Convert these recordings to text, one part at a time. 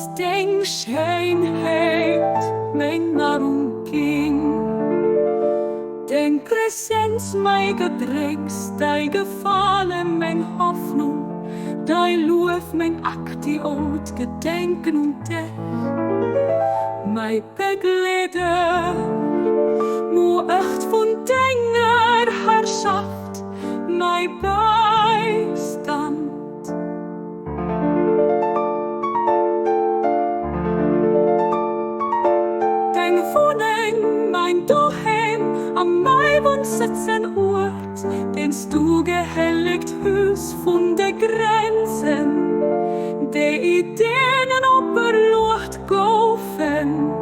Ass deng Schéinheet meng Nahrung ginn, Deng Präsenz mäi Gedrénks, däi Gefale meng Hoffnung, däi Luef meng Aktiot, Gedenken un dech, mäi Begleeder, Muecht vun denger Herrschaft, mäi Beistand. Deng Wunneng, mein Doheem a mäi Wunnsëtz en Uert, deen s du gehelligt hues vun de Grenzen, déi i deenen operluecht goufen,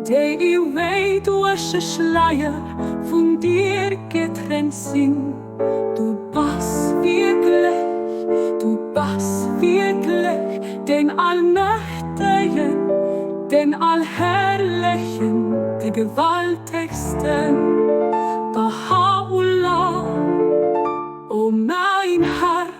déi i wéi duerch e Schleier vun dir getrennt sinn. Du bass wierklech, du bass wierklech den Allmächtegen, den Allherrlechen, de Gewaltegsten, Baha'u'llah, o mäin Här.